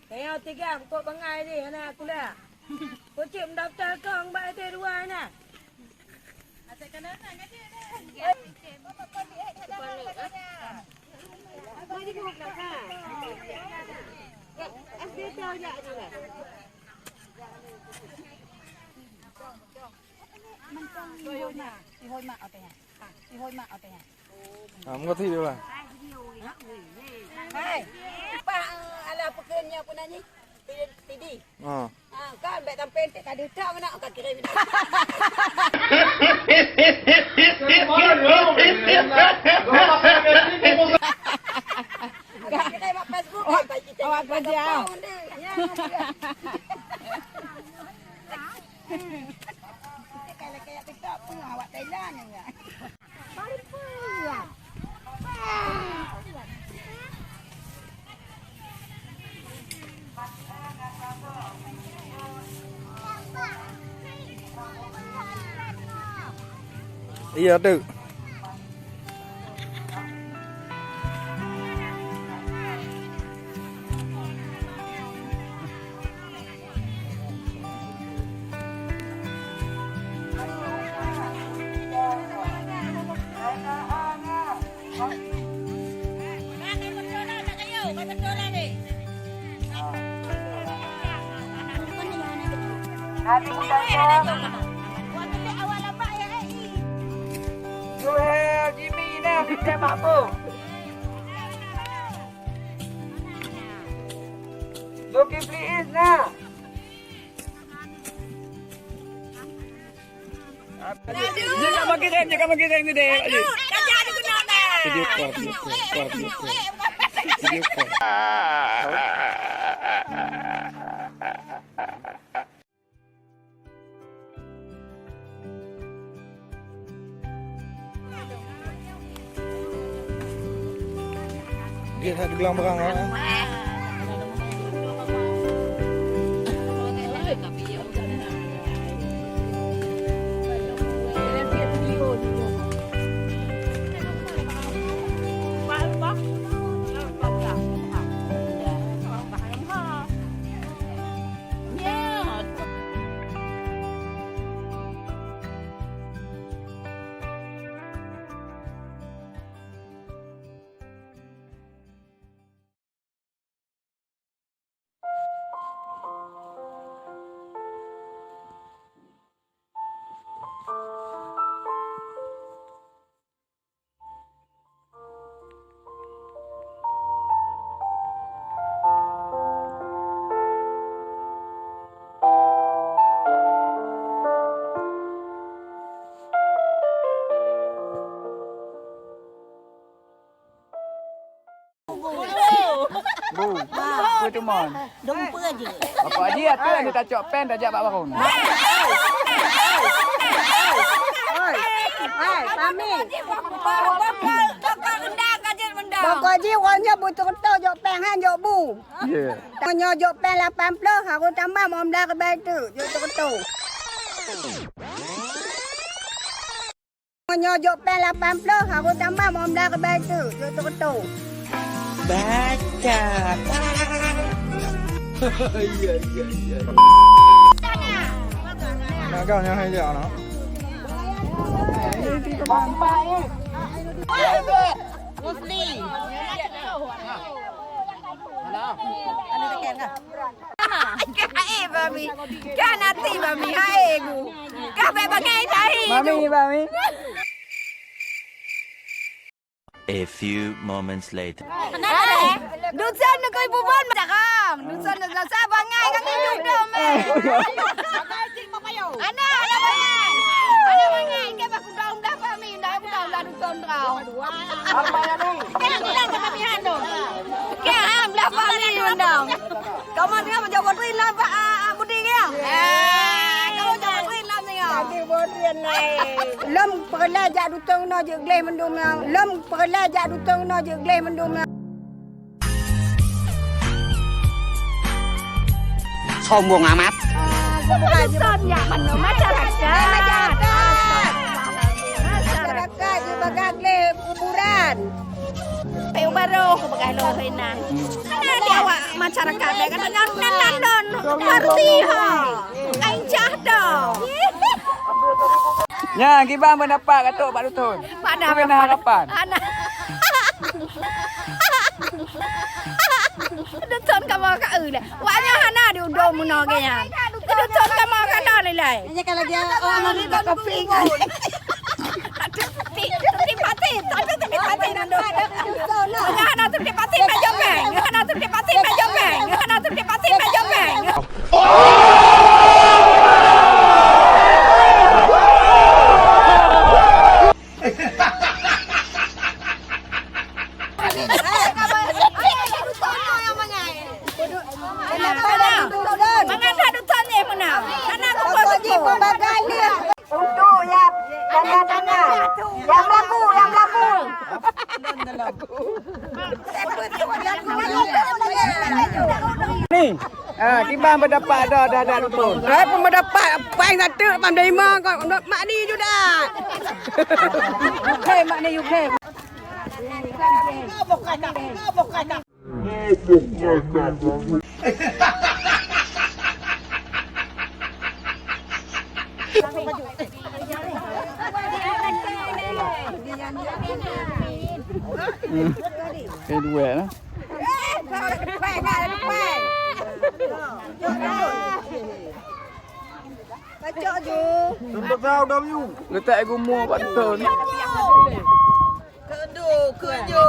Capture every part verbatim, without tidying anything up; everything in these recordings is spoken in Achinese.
Tayang tiga, pokok bangai jih, anak kuliah. Kucing mendaftar kong bak S D dua na. Ah, meukathi dia lah. Hai. Apa, eh, ala pekeun nya pun ni? Tidi. Ha. Ha, kan bèk sampai entek ka diutak meunan ka kirim. Ka kirim bak Facebook, oh, kan, bak kita awak kerja. Kita kalau kayak TikTok pun awak Thailand ni. Iya, tu. Zuhair Jimmy na, Fitri Mahfud. Zulkifli Isna. Jeuet ka makin rem, jeuet ka makin rem geude, Pak Ji. Video call, video call, video call. Video call. Dia tak gelang barang, ah. Bu, bu tu mon. Dong peue je. Bapak dia tu yang tacok pen tajak bak barong. Hai, Pami. Pokok ji, uroe nyoe bu teukeutô jok péng han jok bu. Ya. Tanyoe jok péng lapan ploh, harôh tamah limong blah ribèe teuk jok teukeutô. Meunyoe jok péng lapan ploh, harôh tamah limong blah ribèe teuk jok teukeutô. Baca. Iya, iya, iya. Nak kau nyang hai jak, nak? Musli. Halo. Anu tekan kah? Ka hai bami. Ka nati bami hai gu. Ka bèk bangai tahi. Mami, mami. A few moments later. Hai, dusun nukoi bubon daram. Dusun nukoi sa bangai kami duduk meh. Anak, anak bangai. Anak bangai ke bakudong dah bami, dah kudong dah dusun rau. Kamu tengah menjawab beri lam, ah, ah, budi dia. Eh, kamu jawab beri lam tengah. Lom peureulèe jak dutung nyoe jeuet gleh mandum nyoe. Lom peureulèe jak dutung nyoe jeuet gleh mandum nyoe. Sombong amat. Dusun jak mandum masyarakat. Masyarakat. Masyarakat jeuet bagah gleh kuburan. Peubaroe keu bagah lôn inan. Hana di awak masyarakat, bèk kata nyan nan lôn parti ha. Ai cah dong. Nyan, kiban pendapat Datuk Pak Dusun. Pada harapan. Hana. Dusun kamoe ka eu lé. Wak nyoe hana diudôm meunoe geuh nyan. Dusun kamoe ka lôn ilai. Ini kalau dia orang mau minta kopi kan. Aduh, ti-, ti-, pati, aduh, ti-, pati, aduh. Hana tu ti-, pati, meja peng. Hana tu ti-, pati, meja peng. Hana tu ti-, pati, meja peng. Mangat that dusun nyoe meunan. Hana kumpul-kumpul. Untuk yang tanda-tanda, yang lampu, yang lampu. Ni, ah, kiban pendapat dah, dah, dah dusun. Hai, pendapat paling satu, pandai lima, kau, mak ni juga. Hei, mak ni, you hei. Hmm. Kedua lah. Letak gumur bak tu. Keudu, keudu.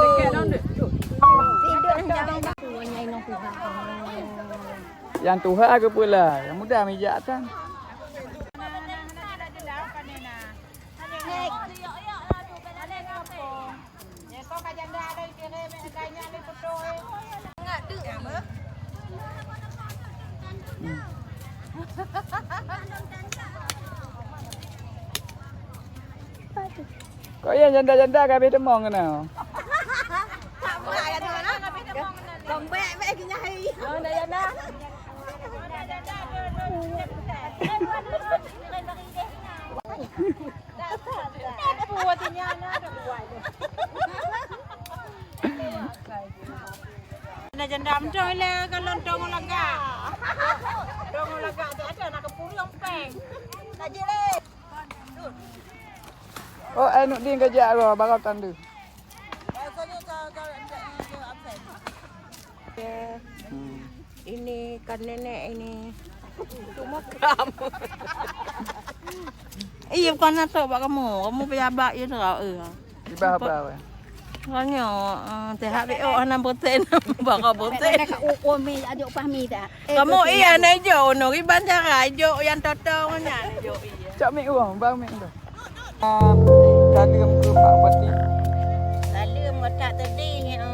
Nyang tuha keupeue lah, nyang muda mijak tan. Kok iya janda-janda ka habéh teumong keunoe? Kong bèk, bèk geunyah hai. Oh, janda-janda. Janda-janda mantong ilèe ka lôn tong lagak. Tong lagak tu ada nak kepurung peng. Oh, ai Nurdin ka jak roh, barô tanda. Hmm. Ini kan nenek ini. Cuma kamu. Iya, bukan nato bak kamu. Kamu pejabat je tu, eh. Ibah apa, weh? Hanya, eh, sehat be, oh, enam persen. Baka persen. Ka ukur mi, ajuk pahmi tak? Kamu iya, nak ijok, no, riban cara, ijok yang toto, mana ijok, iya. Cak mi uang, bang mi tu. Saleuem keu Pak Bupati. Saleuem geutak teudieng, eh,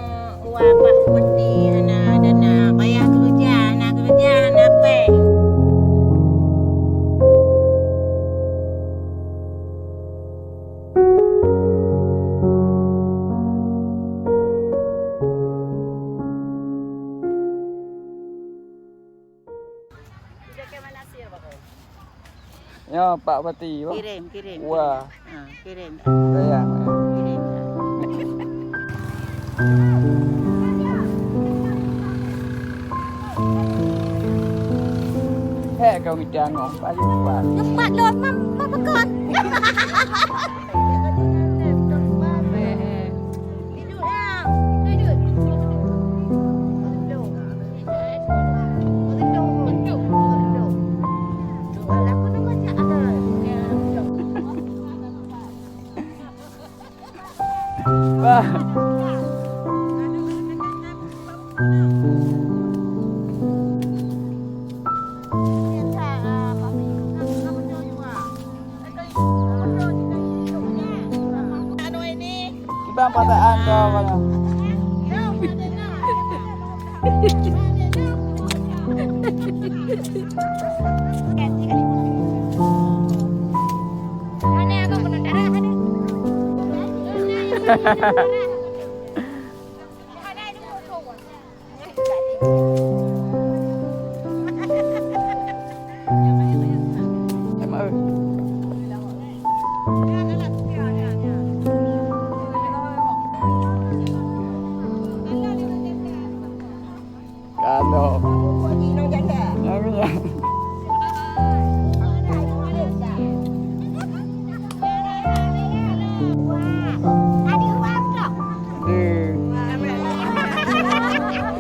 wa Pak Bupati, hana dana, payah keureuja, hana keureuja, hana péng. Nyoe Pak Bupati, boh. Kirim, kirim, wah, kirim. Ha, kirim. Sayang, eh. Kirim. Hek kau ngejang, oh, paling kuat. Cepat lom, mam, mam, makan. Wah. Kiban perasaan kau, Bang? Kalo. Aduh.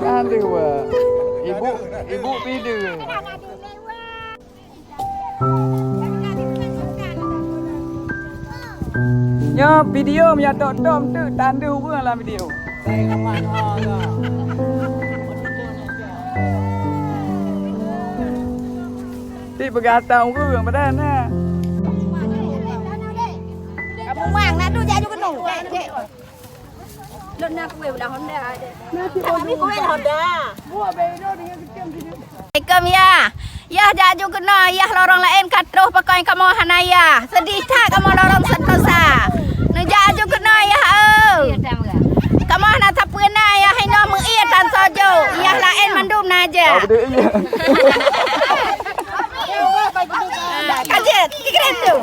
Aduh, Wak. Ibu, ibu pide. Nyoe video meunyo tok-tok teuk tandeuh ureueng lam video. Ti peugata ureueng badan na. Kamu mang na tu jak ju keunoe. Lôn na kueh udah Honda ada. Kami kueh Honda. Assalamualaikum, yah. Yah jak ju keunoe, yah lorong laén ka troh pakon kamoe hana yah. Sedih that kamoe lorong Sentosa. Neujak ju keunoe, yah, eu. Kamoe hana sapeue na, yah, inoe meuié tan soe jok. Yah laén mandum na aja. Ka jeuet, kira tu.